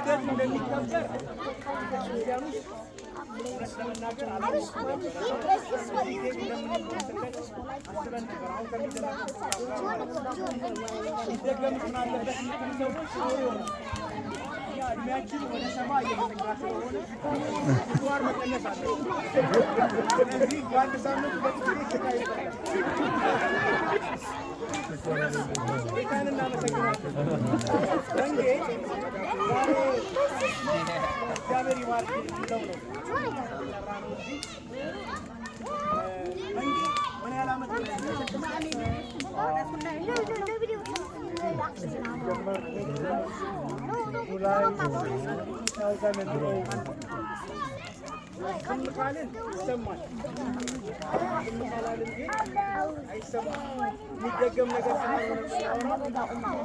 ልደት እንደሚከበር ቤተክርስቲያን ውስጥ እውነት ለመናገር አላወቅኩም። አስበን ነበር። አሁን ከሚደረገው ሊደገምስ ምን አለበት የምትሉ ሰዎች ይኖሩ ይሆናል። እኛ እድሜያችን ወደ 70 እየተጠጋ ስለሆነ ስኳር መቀነስ አለብን። ስለዚህ በአንድ ሳምንት ሁለት ጊዜ ስጋ ይበላል። ጌታን እናመሰግናለን። ወንጌ ዛሬ እግዚአብሔር ይባርክ የሚለው ነው የጠራነው እዚህ። መንጌ ምን ያህል ዓመት ነው? ሲጀመር July 2008። ዝም ካልን ይሰማል። ዝም ካላልን ግን አይሰማም። የሚደገም ነገር ስላልሆነ የምናወራው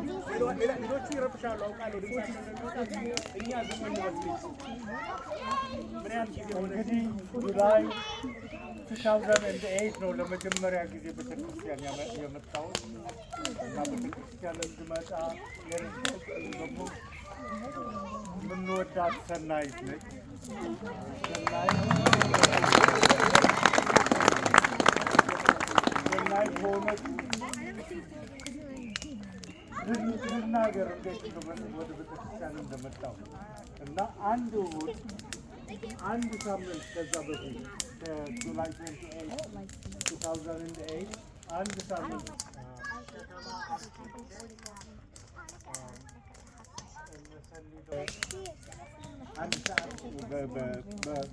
ሌሎቹ ይረብሻሉ አውቃለሁ። ድምጻቸው እንደሚወጣ እኛ ዝም እንበል please። ምን ያህል ጊዜ ሆነ? እንግዲህ July 2008 ነው ለመጀመሪያ ጊዜ ቤተክርስቲያን የመጣሁት እና ቤተክርስቲያን እንድመጣ የረዳችኝ ደግሞ የምንወዳት ሰናይት ነች። ሰናይት በእውነቱ ልናገር እንዴት ወደ ቤተክርስቲያን እንደመጣሁ እና አንድ እሑድ አንድ ሳምንት ከዛ በፊት ከ July 28 2008 አንድ ሳምንት ከተማ አስኪዶ አንድ ሰዓት